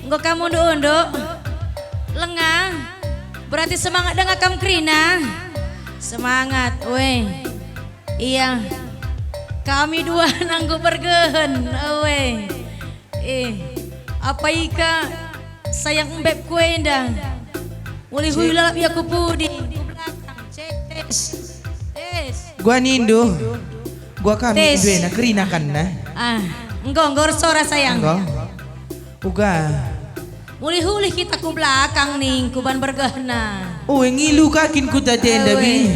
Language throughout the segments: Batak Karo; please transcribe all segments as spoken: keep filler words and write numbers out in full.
Enggo kam unduk-unduk? Langa? Berarti semangat denga kam kerina? Semangat, weh. Iya. Kami dua nanggo bergehen, weh. Eh, apa ika sayang embebku enda? Mulih-ulih lalap ia ku pudi, ku belakang. Cek, tes. Tes. Gua nindu. Gua kami Tes. Duena kerina kan, nah. Ah, enggo, enggo ersora sayang. Enggo. Uga. Mulih-ulih kita ku belakang ning, ku ban bergehna. Oh, ngilu kakin ku tadenda, Ewe. Bi.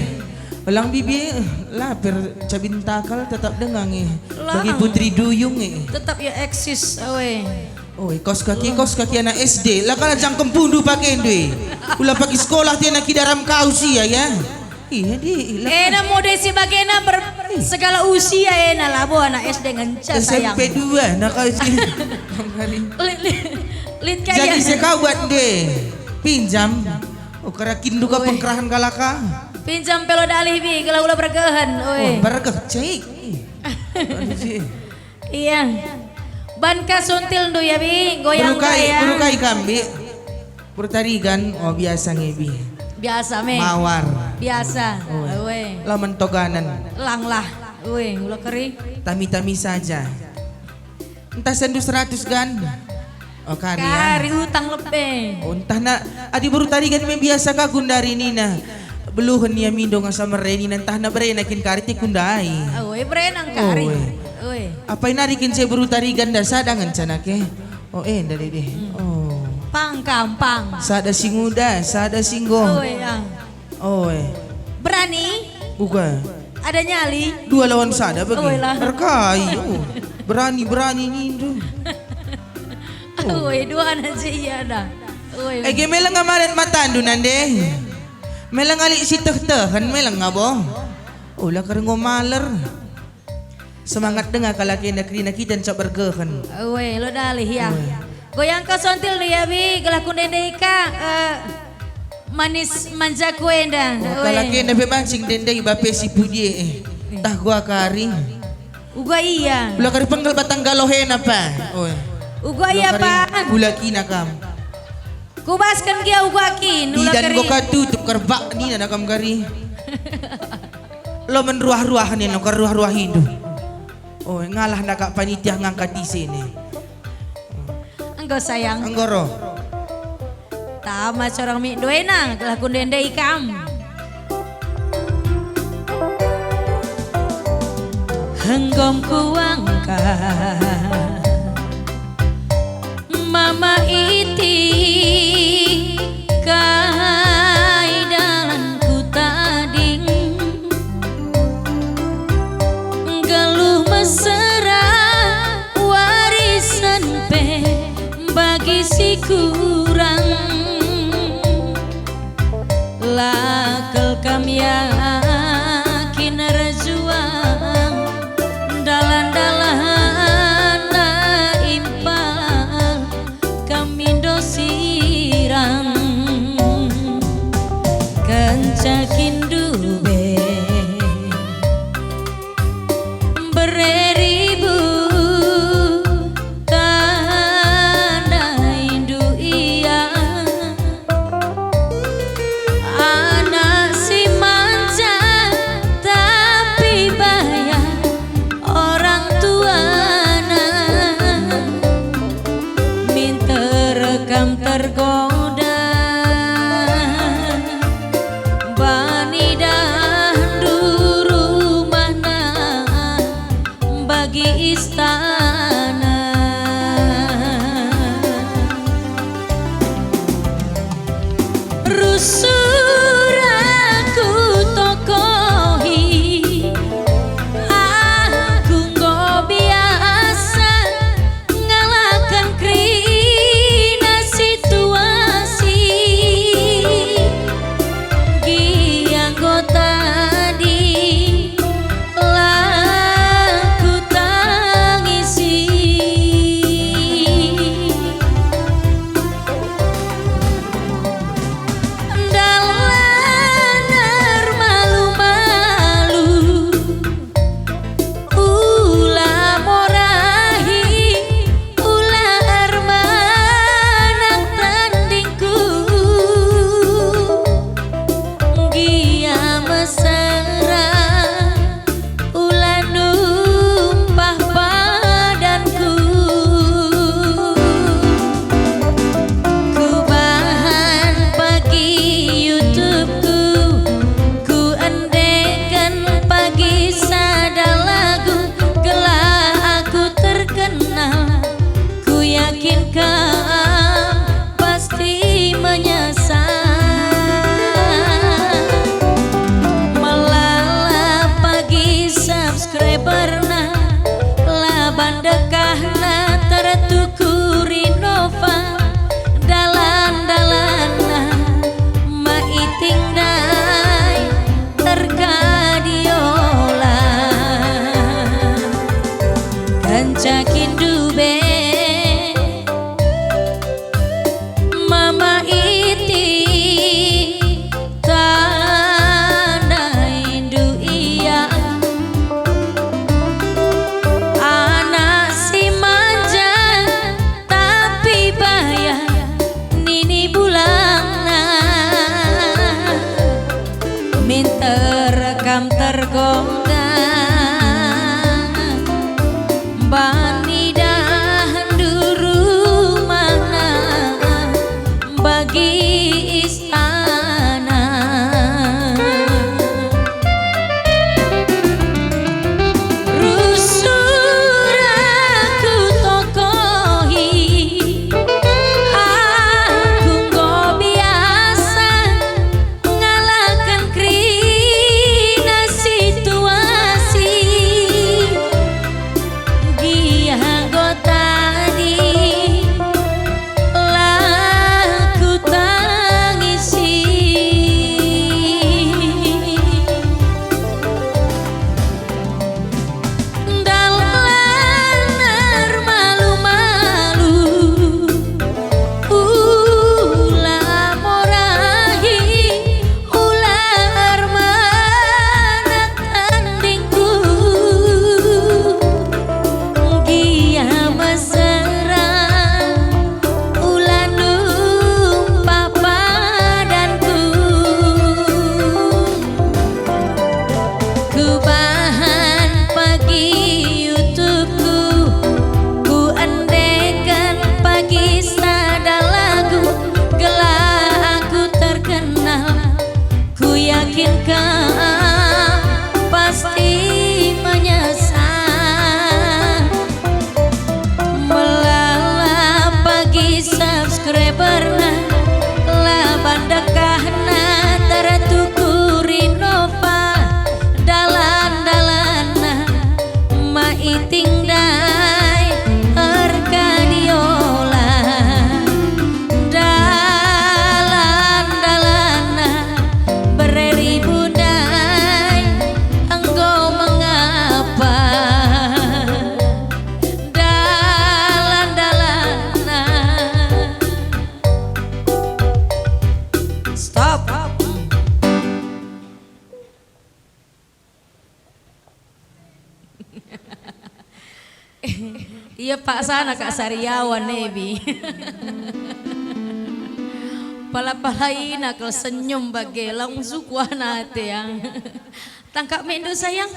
Lang bibi, eh, la per cabin takal tetap denga nge. Lang. Bagi putri duyung nge. Tetap ya eksis, awe. Oh, kos kaki, kos kaki anak S D. La kala jangkem pundu pakendu e. Ula pagi sekolah tiana kidaram kau sia, ya. Iya, di, ila. Ena mode si bagena ber-, segala usia ena labo anak S D ngenca, sayang. S M P dua, nah kau si. Lit, lit, lit kaya. Jadi sekau buat nde. Pinjam. Oh, kerakin duka Weh. Pengkerahan kalaka. Pinjam pelo dalih bi, gelah ula bergehen, oi. Oh, bergeh, cik. Aduh, cik. Iya. Ban ka suntilndu ya, Bi, goyang Berukai, goyang. Berukai kam, Bi. Bertarigan, oh, biasa nge, Bi. Biasa, me. Mawar. Biasa. Oh. Awe. Lamen toganen. Langlah. Awe, ula keri. Tami-tami saja. Entah sendu seratus gan. Oh, kari, ya. Kari utang lebe. Oh, entah na, adi berutarigan me biasa ka gundari nina. Beluhen ia mindo ngasa mere nina, entah na berena kin kari te kundai. Awe, berena kari. Oe. Oe. Apai nari kin saya berutarigan da sada ngenca nake. Oh, enda dede. Hmm. Oh. Pang kampang. Sada si nguda, sada si enggo. Oe, ya. Oe. Berani? Uga. Ada nyali? Dua lawan sada bagi. Oe lah. Erkai. Oh. Berani, berani nindu. Oe, dua anak je ia dah. Oe. Ege meleng amaret matandu nande. Meleng alik si teh-tehen meleng abo. Ula kerenggo maler. Semangat denga kalak enda kerina kita ncak bergehen. Ue, lo dalih ya. Ue. Goyang ka sontil ya, Bi, gelah kundendei ka, eh, manis manja ku enda. Oh, ue. Kalak enda pe mancing dendei bape si pudi e. Eh. Tah gua kari. Uga ia. Ula kari penggal batang galoh ena pa. Ue. Uga ia pa. Ula kina kam. Kubasken gia uga kin, ula keri. Bidan enggo ka tutup kerbak nina nakam kari. Lo menruah-ruah nina keruah-ruah indu. Oh, ngalah ndakak panitia ngangkat ise ne. Enggo sayang. Enggo ro. Tama corang mi duena, gelah kundendei kam. Enggom kuangka mama iti kai dalan ku tading. Geluh mesera warisen pe bagi si kurang. La kal kam yakin erjuang, dalan-dalanna impal kam mindo sirang. Kenca kin ndube bere ribu tandaindu ia. Anak si manja tapi baya orang tuana, minter kam tergoda. Bani dahndu rumahna bagi istana. Rusur aku tokohi, aku enggo biasa ngalahken kerina situasi. Gia enggo tadi la kutangisi. Nda Kondang bani dahndu rumahna bagi istana. Rusur aku tokohi, aku enggo biasa ngalahken kerina situasi. Gia enggo tadi la kutangisi. Dalan ermalu-malu, ula morahi, ula ermana tandingku, gia mesera, ula numpah padanku. Kubahan pagi YouTube-ku, kuendeken pagi sada lagu, gelah aku terkenal. Kuyakin kam pasti menyesal. Melala pagi subscriberna, la ban dekahna tertukuri nopa dalan-dalanna, ma iting ndai erkadiola. Dalan-dalanna bere ribu ndai enggo mengapa. Dalan-dalanna. Stop. Ia paksana kak sariawan, Ebi. Pala-palaina kal senyum bage, lang sukuana ate, ya. Tangkap mendu, sayang.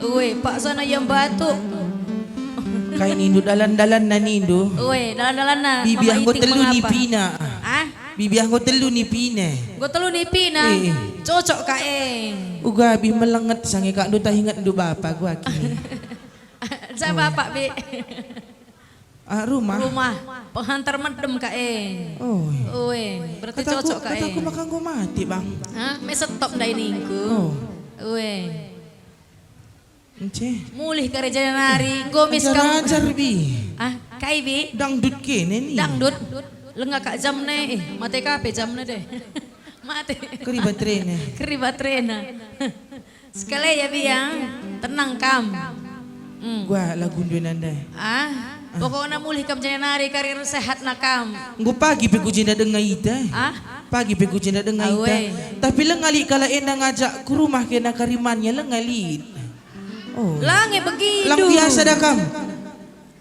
Ue, paksana ia mbatu. Kai nindu dalan-dalanna nindu? Ue, dalan-dalanna. Bibi enggo telu nipina. Ah? Bibi enggo telu nipina. Enggo telu nipina. Eh, eh. Cocok ka e. Uga bih melenget sange kak ndu tah ingetndu bapa gua kini. Ja bapa, Bi? Ah, rumah. Rumah. Penghantar medem ka e. Oh. Ue, berarti cocok ka e. Kataku maka enggo mati, Bang. Hah? Me setop ndai ningku. Oh. Ue. Ence. Mulih kari janari, gomis kam. Ajar-ajar, Bi. Ah, kai, Bi? Dangdut kene ni. Dangdut? Lenga kak jamna, eh, mate ka pe jamna deh. Mate. Keri baterena. Keri baterena. Sekali ya, Bi, ya. Tenang kam. Hmm. Gua lagu ndu nanda. Ah, pokokna mulih kam janari kari sehatna kam. Enggo pagi pe ku jenda denga ita. Ah? Pagi pe ku jenda denga ita. Awe. Tapi lenga lit kalak enda ngajak ku rumah kena karimannya, lenga lit. Oh. Lange begitu. Lang biasa dah kam.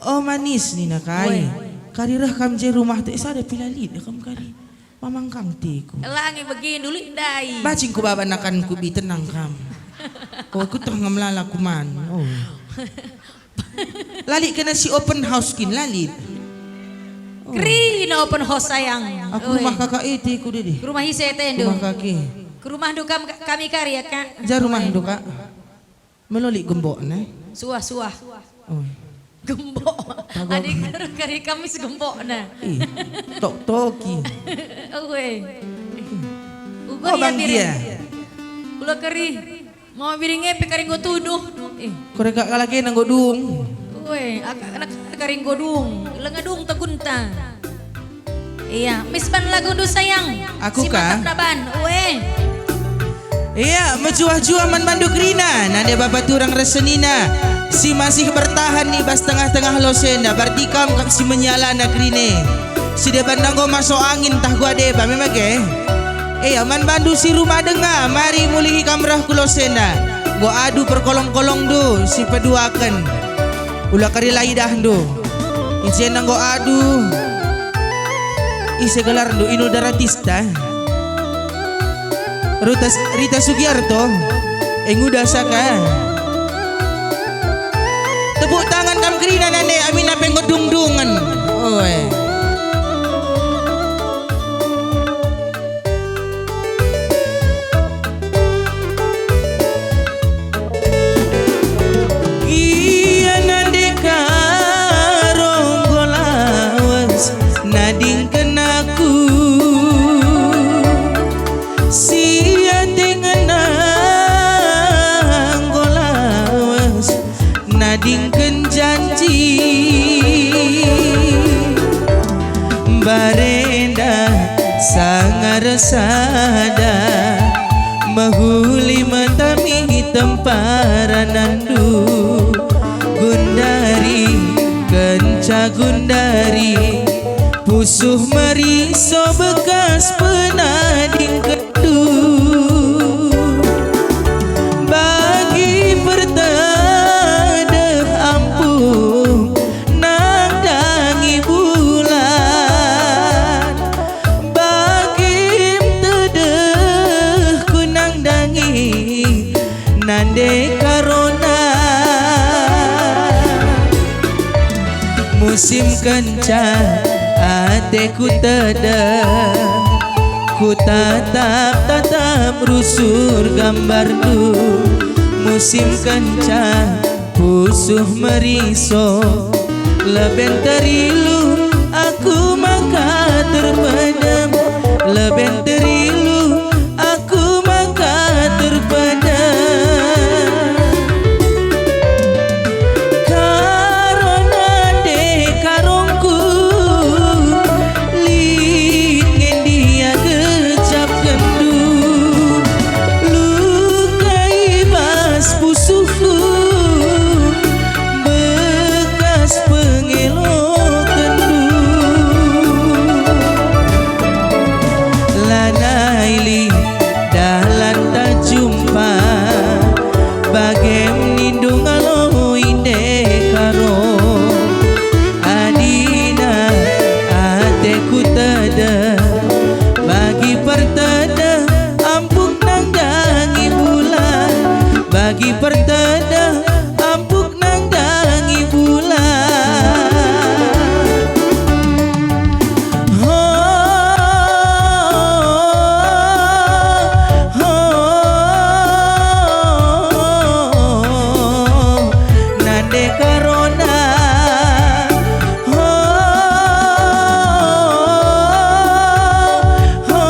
Oh, manis nina kai. Weh. Kari reh kam je rumah tu, eh, sada pila lit dah kam kari. Mamang kam teku. Lange begitu, lit ndai. Bacing ku baba nakanku, Bi, tenang kam. Oh, ku teh ngemelala kuman. Oh. Lalit kena si open house kin, lalit. Oh. Kerina open house, sayang. Aku rumah kakak e teku dede. Ke rumah ise tendu? Rumah kaki. Ke rumahndu kam, kami kari ya, Kak? Ja rumahndu, Kak. Melolik gembokna. Suah, suah. Oh. Gembok. Kagok. Adik kari Kamis gembokna. Ih, tok-toki. Ue. Uga. Oh, ya, Bang Biring. Dia. Kula keri. Mau Biring epe kari enggo tuduh. Eh. Kore kak kalak ena enggo dung. Ue, ak-, anak kari enggo dung. Lenga dung tegunta. Iya, mis ban lagundu, sayang. Aku si ka? Mantap na ban. Ue. Iya, mejuah-juah man bandu kerina, nande bapa turang ras senina, si masih bertahan i bas tengah-tengah lose enda, berarti kam kap si menyalana kerine. Si deban enggo masuk angin tah gua deba, memang ke? Iya, man bandu si rumah denga, mari mulihi kam reh ku lose enda. Enggo adu perkolong-kolongndu si peduaken. Ula kari la idahndu. I jenda enggo adu. Ise gelarndu? Inul Daratista. Rutas, Rita Sugiarto, eh, nguda saka. Tepuk tangan kam kerina nande, amin ape enggo dungdungen. Oe. Gia nande karo enggo lawes nadingken aku, si ate ngena enggo lawes nadingken janji. Mbarenda sanga ersada, mehuli metami temparanandu. Gundari, kenca gundari, pusuh meriso bekas penadingken. Bagi pertedeh ampuk nandangi bulan, bagi tedehku nandangi nande karona. Musim kenca ateku tedeh, kutatap-tatap rusur gambarndu. Musim kenca pusuh meriso, leben terilu aku maka terpedem, leben terilu aku maka terpedem. Karona nde karongku, lit nge ndia gejapkenndu. Luka i bas pusuhku, bekas pengelokenndu. Lanai lit dalanta jumpa, bagem nindu ngaloi ndekah ro. Adina ateku tedeh, bagi pertedeh ampuk nandangi bulan, bagi pertedeh ampuk nandangi bulan. Ho, ho, nande karona. Ho, ho,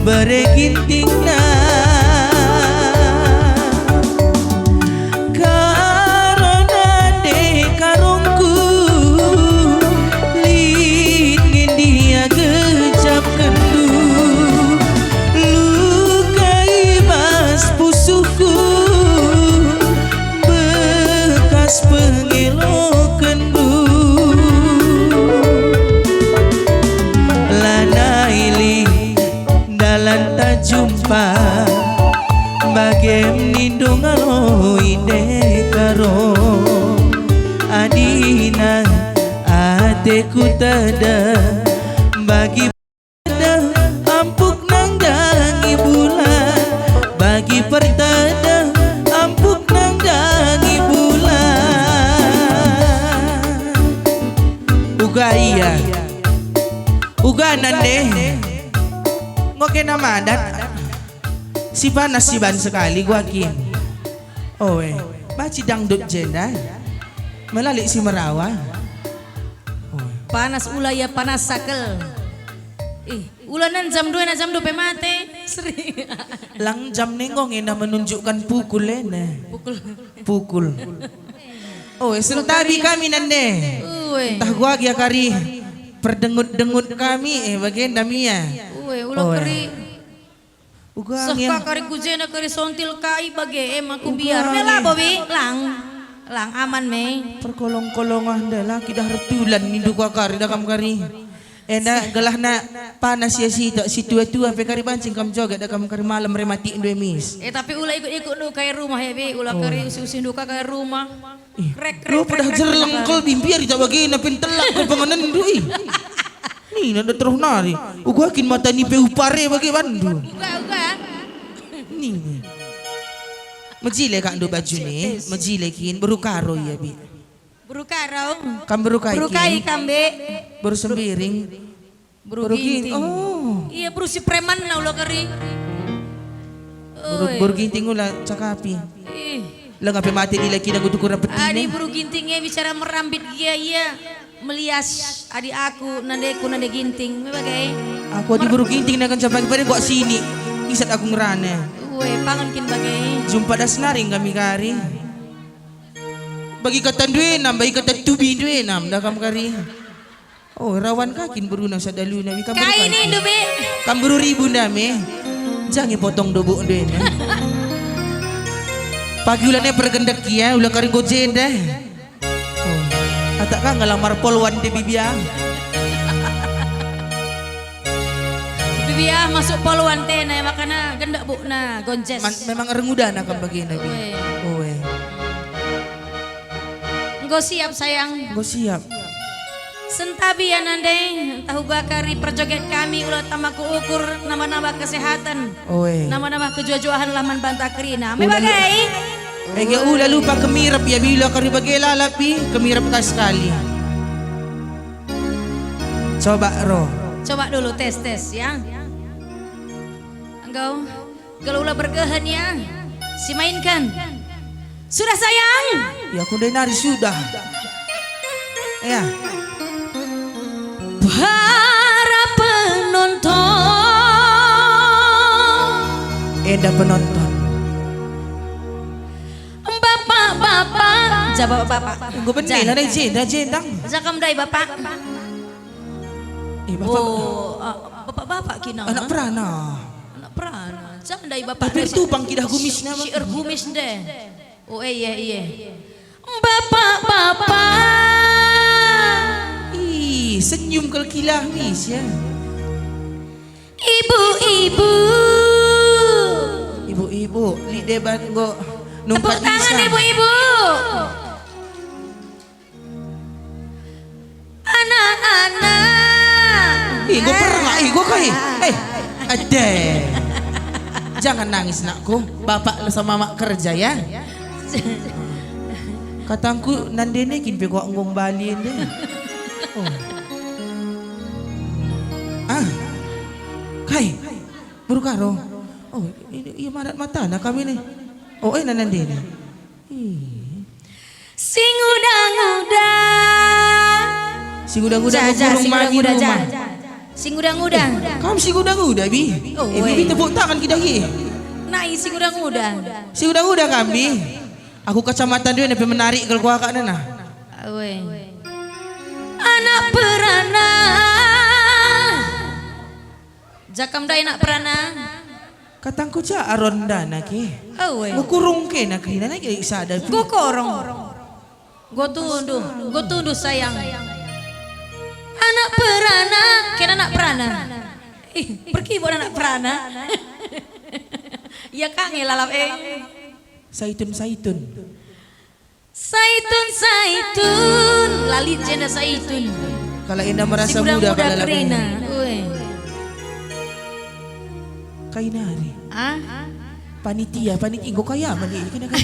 bere gintingna. Karona nde karongku, lit nge ndia gejapkenndu. Luka i bas pusuhku, bekas pengelokenndu. Lanai lit dalanta jumpa, bagem nindu ngaloi ndekah ro. Adina ateku tedeh, bagi tedeh ampuk nandangi bulan, bagi pertedeh ampuk nandangi bulan. Uga ia, uga nande. Enggo kena madat. Si panas si ban sekali gua kin. Oe, banci dangdut jenda. Melalik si merawa. Oe. Panas ula ia panas sakel. Ih, ula nen jam dua na jam dua pe mate. Seri. Lang jam ne enggo ngena menunjukkan pukul ene. Pukul. Pukul. Oh, sentabi kami nande. Ue. Ntah gua gia kari perdengut-dengut kami, eh, bagenda mia. Ue, ula Oe. Keri. Uga Seh angin. Ka kari kujena kari sontil kai bage em aku Uga biar. Me angin. Labo, Bi, lang. Lang aman me. Perkolong-kolongan da laki dah retulan nindu ka kari dakam kari. Enda gelahna panas ia sitok, si tua-tua pe kari banci kam joget dakam kari malem rematik ndu emis. Eh, tapi ula ikut-ikut ndu kai rumah ya, Bi, ula Oh. Kari usih-usih ndu ka kai rumah. Ih, Krek, krek, lu krek, pedah krek, jerleng krek. Kal bimpiar ita bagena pentelak ke pengenenndu, ih. Nina nda terus nari. Uga kin mata nipe upare bage bandu. Uga, uga. Nina. Mejile kak ndu baju ne, mejile kin, beru karo ia, Bi. Beru karo. Kam beru kai, Beru kai kin? Kam, Bi? Beru Sembiring. Beru Beru kin? Ginting. Oh. Iya, beru si preman na ula kari. Beru, Oi. Beru Ginting ula cakapi. Ih. Langa pe mate dilaki dagu tukur Adi petine. Beru Ginting e bicara merambit gia ia. Melias adi aku, nandeku, nande Ginting. Me bage. Aku adi Mer- Beru Ginting na kenca pagi pada gua sini. Isat aku ngerana. Ue, pangan kin bage. Jumpa das naring kami kari. Bagi kata nduenam, bagi kata tubi nduenam, dah kam kari. Oh, rawan ka kin beruna sada luna, wi kam Kai beru nindu, Bi? Kam beru ribu nda me. Jange potong dobok nduenam. Pagi ulane pergendek ia, ula kari go jenda. Oh, atak ka ngelamar polwan de bibia. Bibia masuk polwan tena, makana gendek bukna, gonjes. Man, memang ereng udana kam bage, Nabi. Oe. Oe. Enggo siap, sayang? Enggo siap. Sentabi ya, nande, ntah uga kari perjoget kami ula tama ku ukur nambah-nambah kesehatan. Oe. Nambah-nambah kejuah-juahan lah man banta kerina. Me Ula lu- bage? Ege ula lupa kemirep ya, bila kari bage lalap i, kemirep ka sekali. Coba, Ro. Coba dulu tes-tes ya. Enggo. Kalau ula bergehen ya, si mainkan. Sudah, sayang? Ya, aku ndai nari sudah. Ya. Para penonton. Enda penonton. Bapak-bapak. Ja, bapak-bapak. Enggo benih Ja. Lah, ndai jenda, jendang. Ja kam ndai, Bapak. Eh, bapak. Oh, ah, bapak-bapak kina. Anak perana. Anak perana. Jangan dai bapak. Tapi dai ertupang sa-, kidah gumisna, si, si ergumis deh. Oh, iya, iya. Bapak-bapak. Ih, senyum kal kilah mis ya. Ibu-ibu. Ibu-ibu, lit deban enggo nungkat. Tepuk tangan, ibu-ibu. Anak-anak. Ih, enggo perengak, ih, enggo kai. Eh, ade. Jangan nangis, nakku. Bapak sama mak kerja, ya. Katangku, nandene kin pe kuak nggong bali ende. Oh. Ah. Kai. Beru karo. Oh, ini, iya marat matana kami nih. Oh, eh, nandene. Ih. Si nguda-nguda. Si nguda-nguda Ja, ja, si nguda-nguda, ja. Si nguda-nguda. Eh, kam si nguda-nguda, Bi? Oh, eh, Bi, weh. Tepuk tangan kita, Bi. Nai si nguda-nguda. Si nguda-nguda kami. Aku kacamata dua nepe menarik kal kuakak nena. Weh. Anak perana. Jakam dai nak perana. Katangku ja aron dana ke. Awe. Mekurung ke nak kerina nai ke sada. Enggo korong. Enggo tunduh, enggo tunduh sayang. Anak perana, kena anak perana. Ih, perkibun anak perana. Iya ka nge lalap e. Saitun-saitun. Saitun, saitun, lalit jenda saitun. Kalau enda merasa muda, kalau kerina. Ue. Kai nari? Ah? Panitia, panitia, enggo kaya mani, kena kan?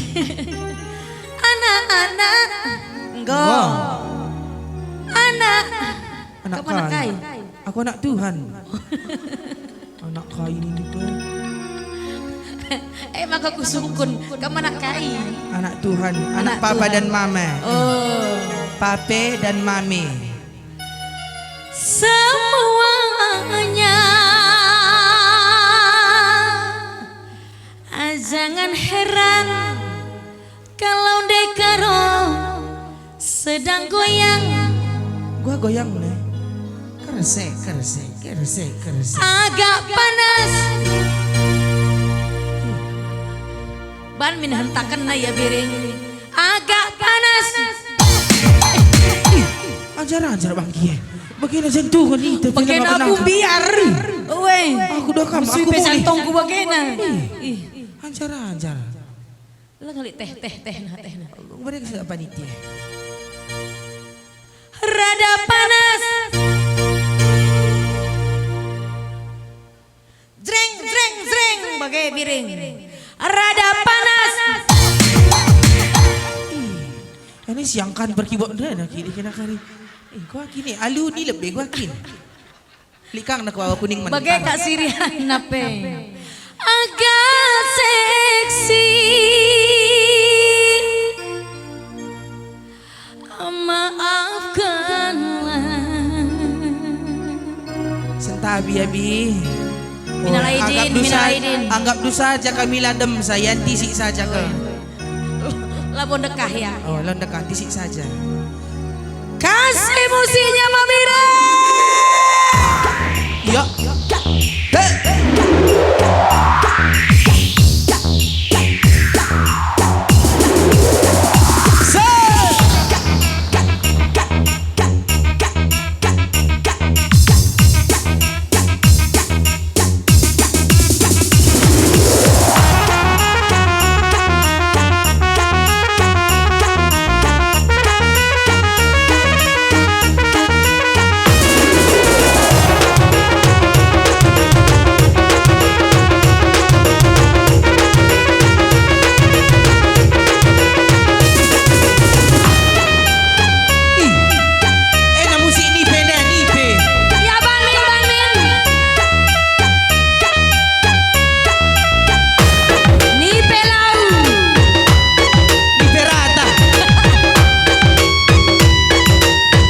Anak-anak, enggo. Enggo. Anak. Anak kai? Aku anak Tuhan. Anak kai ini tuh? Eh, maka kusungkun, kamu anak kai? Anak Tuhan, anak Papa dan Mama. Oh. Pape dan Mame. Semuanya. Ah, jangan heran kalau ndai karo sedang goyang. Gua goyang, ne. Kersek, kersek, kersek, kersek. Agak panas. Ban min hentaken na ia biring. Agak panas. Ih, ajar-ajar bangkie. Bagena jantungan ita, bagena aku biar. Weh. Aku doa kam, aku pe boleh. Jantungku bagena. Ih, ajar-ajar. Lah kali teh, teh, teh, nah, teh, nah. Mereka sudah panitia. Rada panas. Siangkan berkibok ndai na kini kena kari. Eh, gua kini alu ni lebe gua kin. Likang na kuawa kuning mentah. Bage Kak Siriana pe. Agak seksi. Maafkanlah. Sentabi, Abi. Minal aidin, anggap dusa, minal aidin. Anggap dusa saja kami ladem, saya tisik saja ke. Labo ndekah ya. Oh, la ndekah, tisik saja. Kasih musiknya Mamiran. Ya. Ih, ena musik nipe, ena nipe. Ya, Bang Min, Bang Min. Nipe lau. Nipe rata.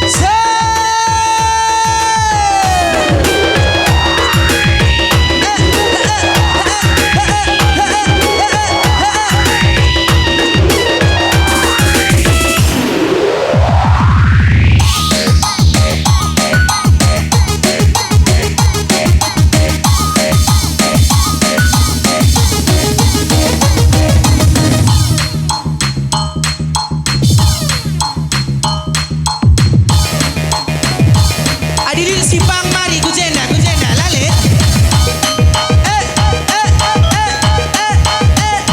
Set. Adi lit si pang mari ku jenda, ku jenda, la lit. Eh, eh, eh, eh, eh, eh, eh, eh.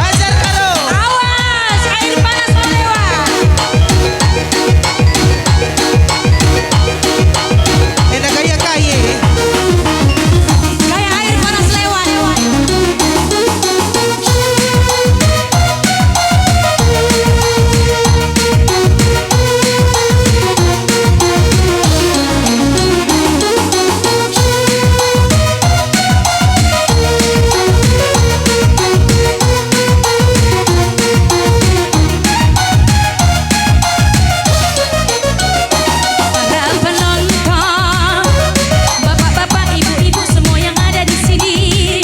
Ajar karo. Awas, air panas melewat. Enda gaya kaye. Gaya air panas lewat. Para penonton, bapak-bapak, ibu-ibu, semua yang ada di sini.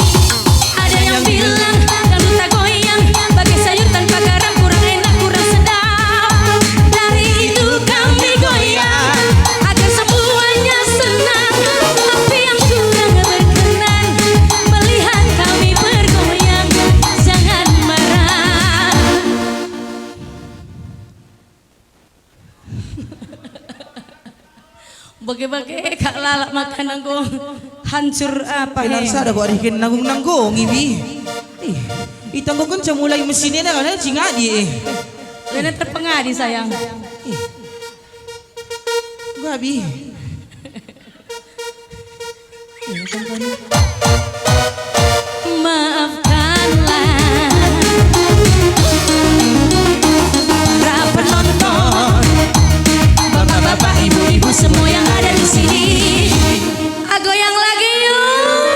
Ada yang bilang dangdut tak goyang, bagi sayur tanpa garam kurang enak, kurang sedap. Dari itu kami goyang, agar semuanya senang. Tapi yang kurang berkenan melihat kami bergoyang, jangan marah. Bage-bage kak lalap maka nanggung hancur apa he? Benar sada kok ariken nanggung-nanggung ibi. Ih, itangguhken mulai mesin enda kan, eh, cingadi, eh. Lena terpengadi sayang. Ih. Gabi. Maafkanlah para penonton, bapak-bapak, ibu-ibu, semua yang ada di sini. Ah, goyang lagi yuk.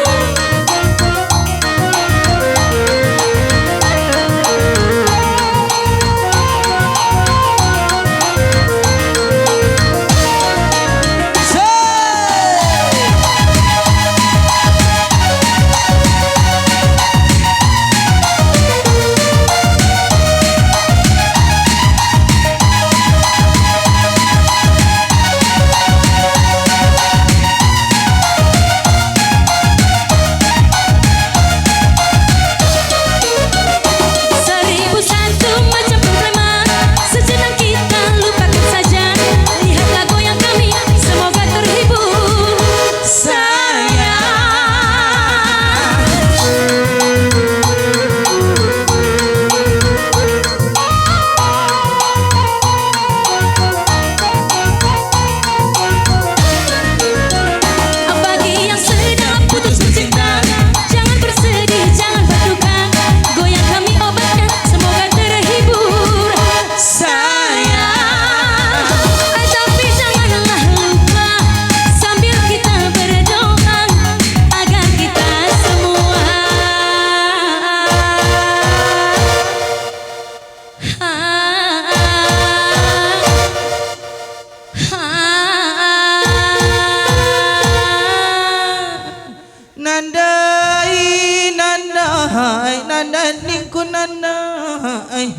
Eh,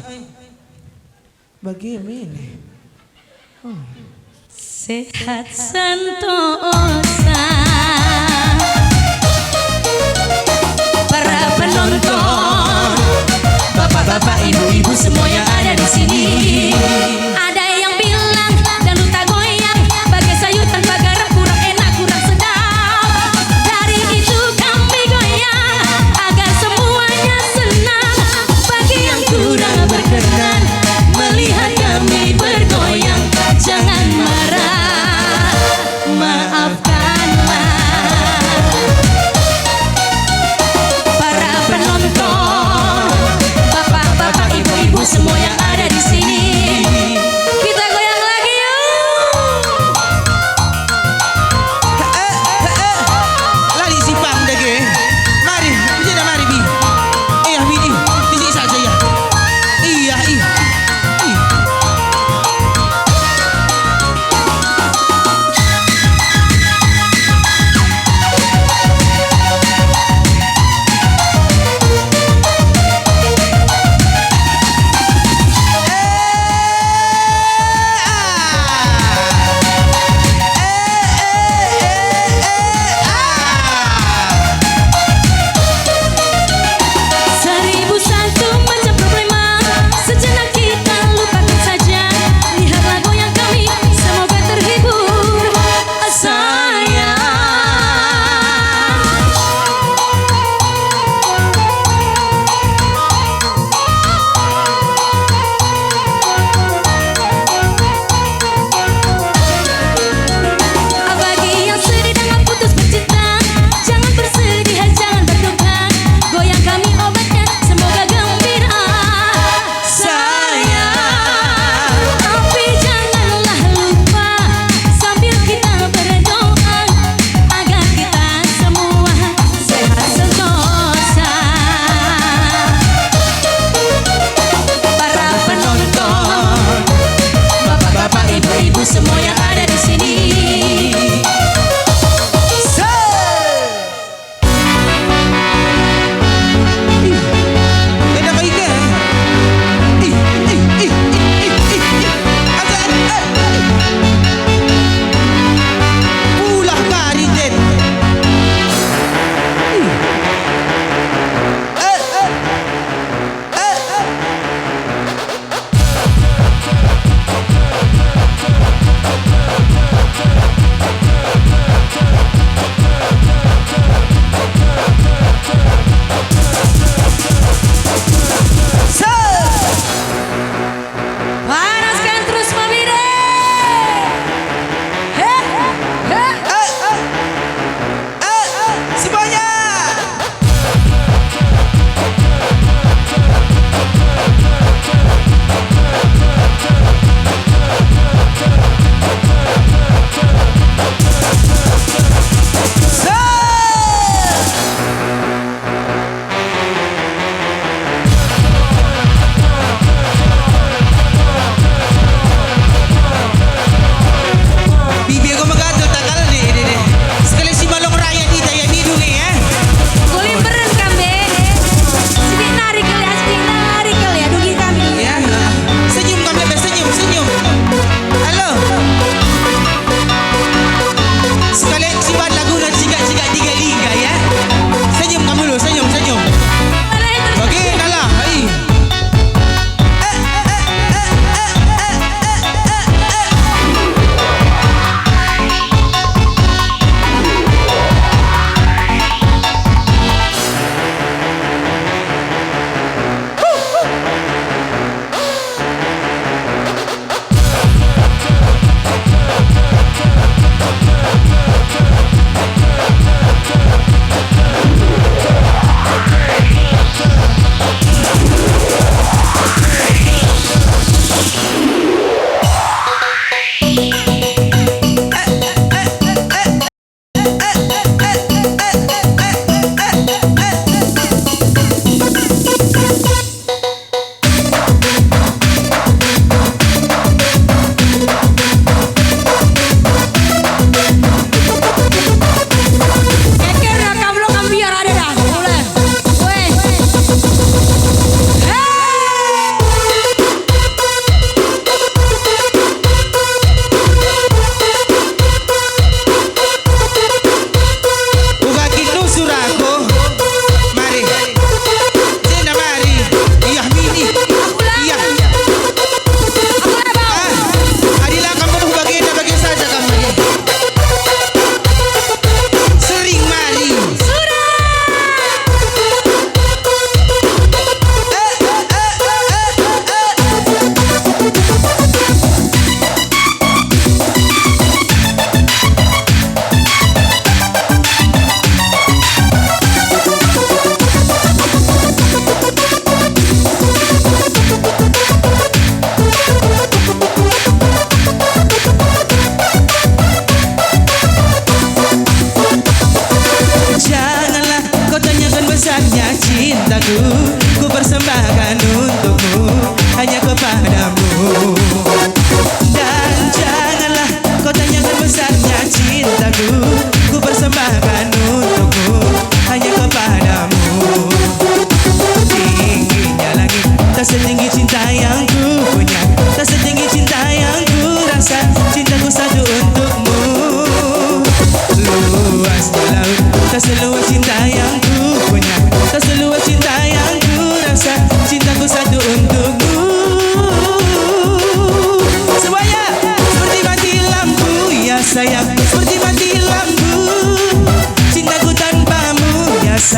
bage me. Oh. Sehat sentosa. Para penonton, bapak-bapak, ibu-ibu, semua yang ada di sini. Ada yang bilang dangdut tak goyang, bage sayur tanpa garam, kurang enak, kurang sedap. Dari itu kami goyang agar semuanya senang. Bagi yang kurang berkenan melihat kami bergoyang, jangan marah, maafkanlah. Para penonton, bapak-bapak, ibu-ibu, semua yang ada di sini.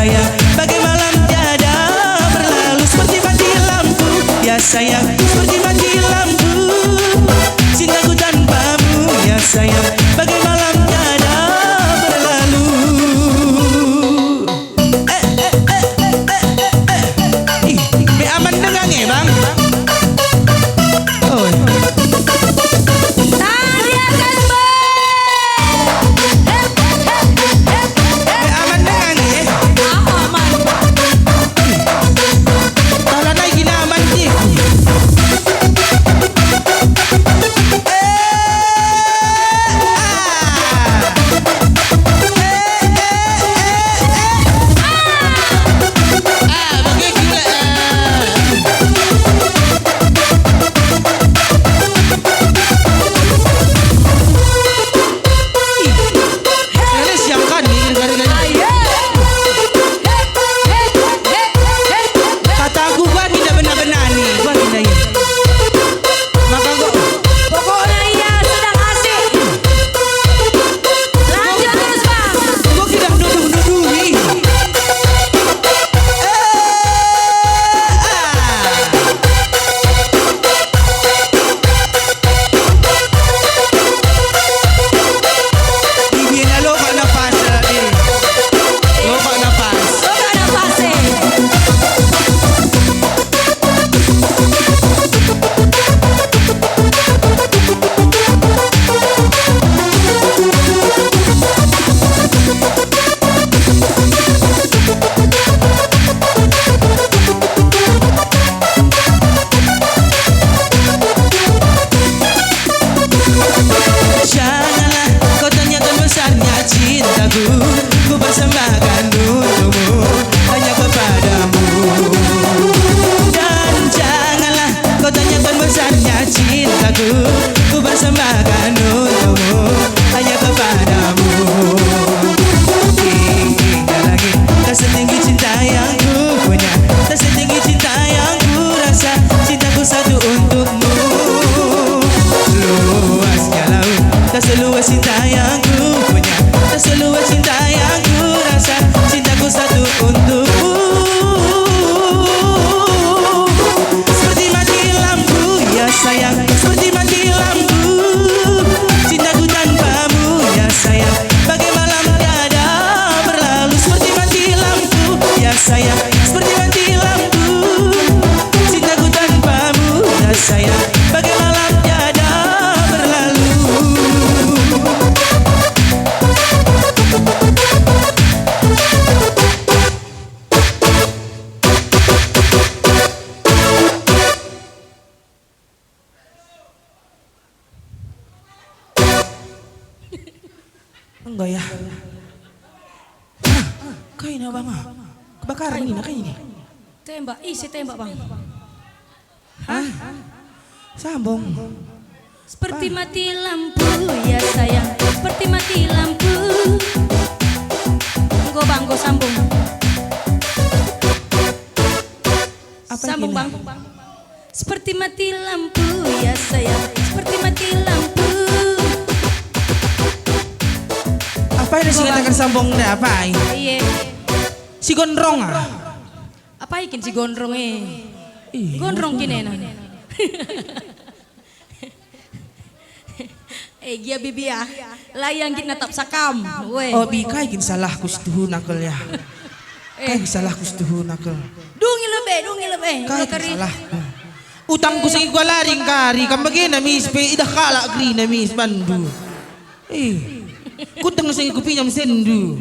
Sayang, bagai malam tiada berlalu, seperti mati lampu, ya sayang, seperti mati lampu. Cintaku tanpamu, ya sayang, bagai malam tiada berlalu. Eh, eh, eh, eh, eh, eh, eh. Ih, pe aman denga nge, Bang? Oi. Tadi akan be-, hep, hep, hep, hep. Pe aman denga nge? Ah, aman. Tala nai gina aman, Cik. Eh, ah. Kataku gua tidak benar-benar nih, gua tidak ini. Maka gua pokoknya ia sedang asik. Lanjut terus, Bang. Gua tidak nuduh-nuduhi. Eh, ah. Ibina lokak napas, eh, diri. Lokak napas. Lokak napas, eh. Janganlah kau tanyakan besarnya cintaku, ku persembahkan untukmu hanya kepadamu. Dan janganlah kau tanyakan besarnya cintaku, ku persembahkan untukmu hanya kepadamu. Tinggi langit, tak setinggi cinta yang ku punya, tak setinggi cinta yang ku rasa. Cintaku satu untukmu. Luasnya laut, tak seluas cinta yang ku punya, tak seluas cinta yang ku rasa. Cintaku satu untukmu. Seperti mati lampu, ya sayang, seperti mati lampu. Cintaku tanpamu, ya sayang, bagai malam tiada berlalu. Seperti mati lampu, ya sayang, seperti mati lampu. Cintaku tanpamu, ya sayang, bagai malam tiada berlalu. Enggak ya? Hah, kai na, Bang, ah? Kebakaran ini, kai ini? Tembak, ih, si tembak, Bang. Hah? Sambung. Seperti mati lampu, ya sayang, seperti mati lampu. Enggo, Bang, enggo sambung. Apa sambung, Bang. Seperti mati lampu, ya sayang, seperti mati lampu. Apa yang si katakan sambung nda, apa ai? Iya. Si gondrong, ah? Apa ikin si gondrong, eh? Ih, gondrong apa? Kinena. Eh, gia bibi ah. Layang git natap sakam. Weh. Hobi kai kin salahku situhuna kal ya. Eh. Kai salahku situhuna kal. Dungi lebe, dungi lebe. Kai kin salahku. Utangku segi kualari ngkari, kam bagena mis pe idah kalak kerina mis bandu. Eh. Kuteng segi kupinjam sendu.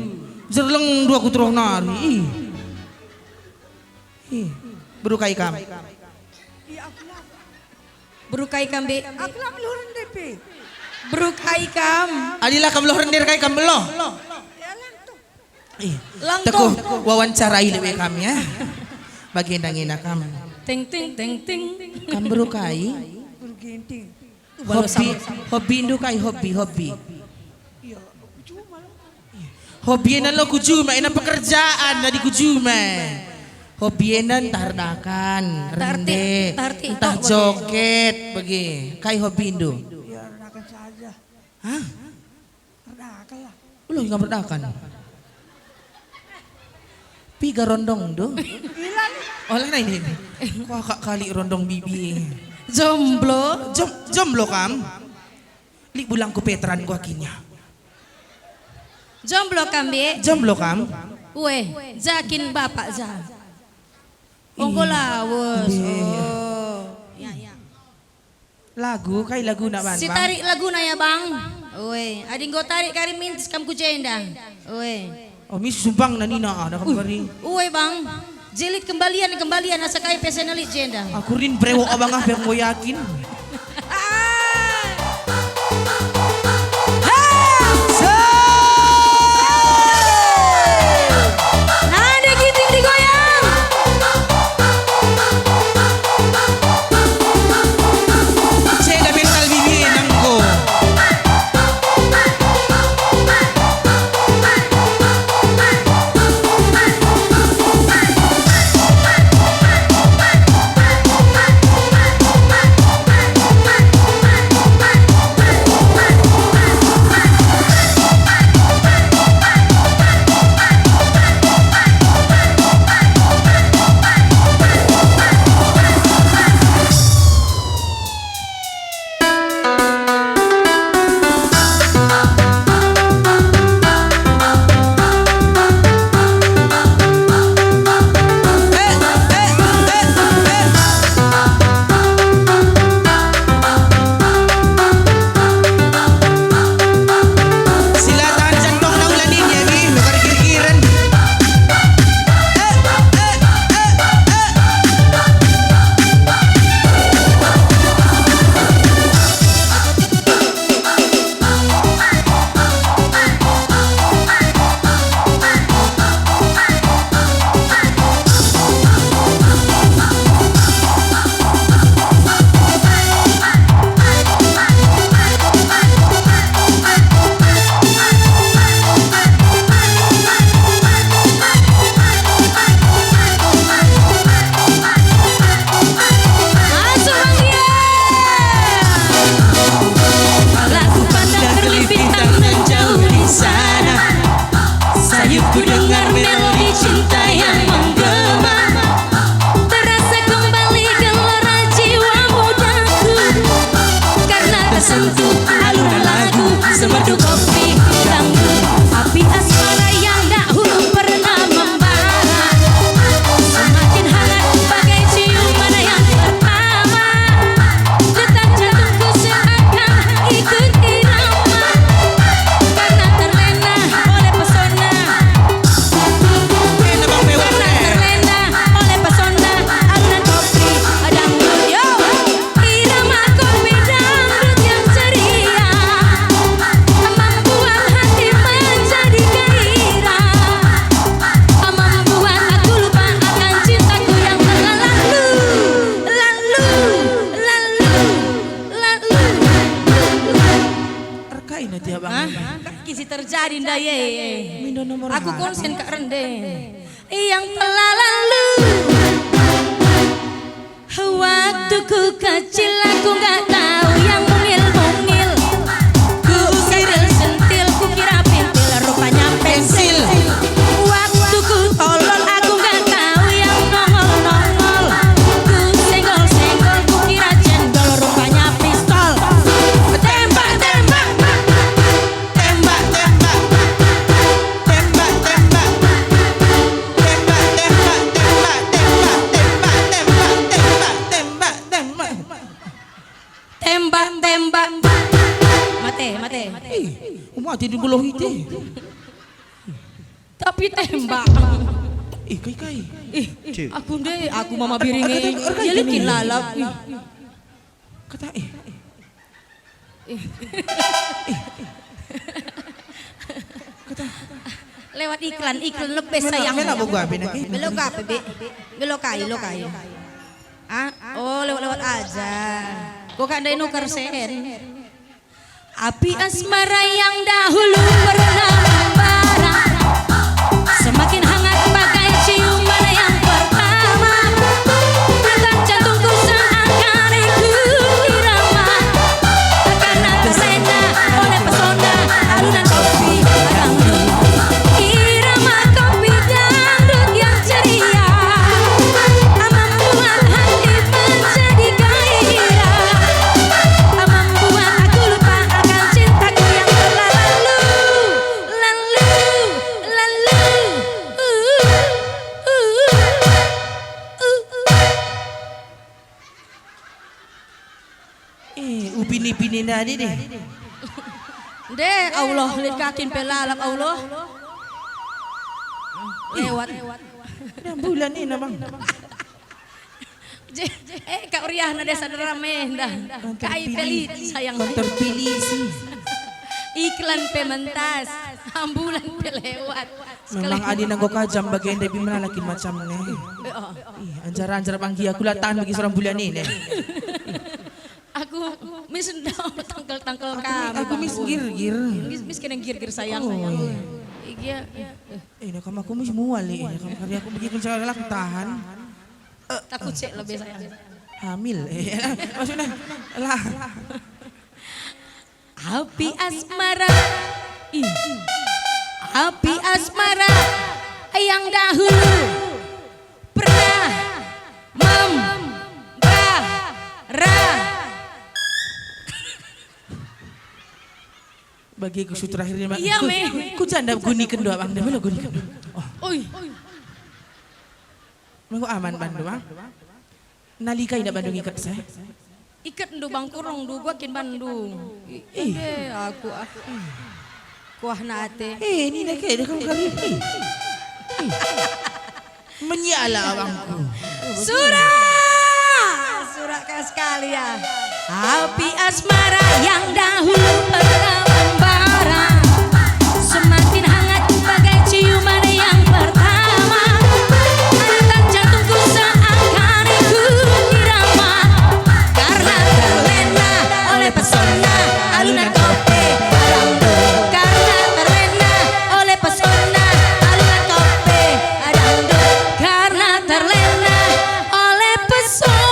Jerleng dua kuteruh nari. Eh. Eh. Beru kai kam. Beru kai kam, Bi? Aku la meluh rende pe. Beru kai kam? Adilah kam meluh rende kai kam meluh. Ih, lang teh wawancarai lebe kam ya. Bagi nangina kam. Ting, ting, ting, ting. Kam beru kai? Beru ginting. Hobi, hobindu kai hobi, hobi? Iya, ku juma lo. Hobi enda lo ku juma, enda pekerjaan adi ku juma. Hobi enda ntah erdakan, ntah erti, rende, ntah erti ntah tok bage. Joget, bage. Kai hobindu? Ya, erdakan saja. Hah? Erdakan lah. Ulah ikam erdakan. Piga rondongndu? Ola nai ini. Kuakap kali rondong bibi. Jomblo. Jom-, jomblo kam? Lit bulangku Petran kuakinnya. Jomblo kam, Bi? Jomblo kam? Weh, ja kin bapak ja. Enggo lawes. Iya, iya. Oh. Ya, ya. Lagu, kai laguna, Bang? Si tarik laguna ya, Bang. Oe, adi enggo tarik kari mintis kam ku jenda. Oe. Oh, mis sumpang nanina ada kam kari. Oe, Bang. Jelit kembalian, kembalian asa kai pesen lit jenda. Aku rin brewok abang ah, biar enggo yakin. Nada ginting digoyang. Ceda mental bibi nangko. Malah kupandang kerlip bintang nan jauh di sana. Sayupku dengar melodi cinta yang menggema. Terasa kembali gelora jiwa mudaku. Karena tersentuh alunan lagu semerdu kopi dangdut. Api asmara yang dahulu pernah membara semakin hangat bagai ciuman yang pertama. Detak jantungku seakan ikut irama karena terlena oleh pesona. Karena terlena oleh pesona alunan kopi dangdut, yo. Irama kopi dangdut yang ceria membuat hati menjadi gairah, membuat aku lupa akan cintaku yang telah lalu, lalu, lalu, lalu. Erkai nanti abang. Hah? Kisi terjadi ndai e. Mindo nomor Aku HP. Konsen kak rende. Yang telah lalu. Waktu ku kecil aku nggak tahu yang mungil-mungil. Ku sentil-sentil, ku kira pintil, rupanya pensil. Waktu ku tolol aku nggak tahu yang nongol-nongol. Ku senggol-senggol, ku kira cendol, rupanya pistol. Tembak, tembak. Tembak, tembak. Tembak, tembak. Tembak, tembak, tembak, tembak, tembak, tembak, tembak, tembak, tembak, tembak. Tembak, tembak. Mate, mate. Ih, mate di buluh ite. Tapi tembak. Ih, kai, kai. Ih, aku ndai, aku mama biring e. Erkai, erkai, ya likin lalap. Ih. Kata, eh. Eh. Eh. Kata. Lewat iklan, iklan lebih sayang. Mena buku apa ini? Belok apa, Bi? Belok kai, lo kai. Ah, oh, lewat-lewat aja. Kok gak ada nuker sen? Api asmara yang dahulu pernah membara semakin hangat bagai ciuman yang pertama. Detak jantungku seakan ikut irama karena terlena oleh pesona alunan kopi dangdut. Irama kopi dangdut yang Eh, upini-pini nadi deh. Nde, Allah, lit kakin pe lalap, Allah. Lewat. Dah bulan ini, Bang. Je, eh, Kak Uriah nade sadera me, ndah. Kai terpilih. Pelit, sayang. Terpilih sih. Iklan pe mentas, ambulan pe lewat. Memang adi nanggo kajam bage ndai bi melala kin macam ne. Oh. Ih, anjar-anjar banggi aku la tahan bagi seorang bulan ini. Aku mis ndau tangkel-tangkel kam. Aku mis girgir. Mis, mis kena girgir sayang. Oh, iya. Iya. Eh, nah, kamu aku mis mual, eh, nah, kamu kari aku bagi kerja aku tahan. Eh, takut cek lebih sayang. Hamil, eh, maksudnya lah. Api asmara. Ih. Api asmara yang dahulu pernah membara. Bagi ku sutra akhirnya, Mak. Iya, me. Ku janda guniken doa, Bang. Demi lo guniken. Oh. Oi. Mengko aman bandu, Bang. Nalika ina bandu ngiket saya? Iket ndu, Bang, kurung ndu, gua kin bandu. Ih. Ende aku, ah. Kuah nate. Eh, ini nak kayak dia kali. Ih. Ih. Menyala abangku. Surak! Surak kau sekali ya. Api asmara yang dahulu pernah membara, semakin hangat bagai ciuman yang pertama. Detak jantungku seakan ikut irama, karena terlena oleh pesona alunan kopi dangdut. Karena terlena oleh pesona alunan kopi dangdut. Karena terlena oleh pesona.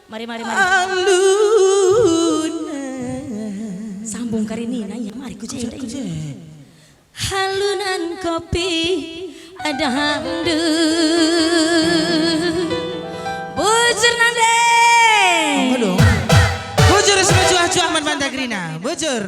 Mari, mari, mari. Alunan. Sambung kari nina, ya, mari ku je. Ku je. Alunan kopi dangdut. Bujur nande. Apa dong? Bujur semejuah-juah man banta gerina. Bujur.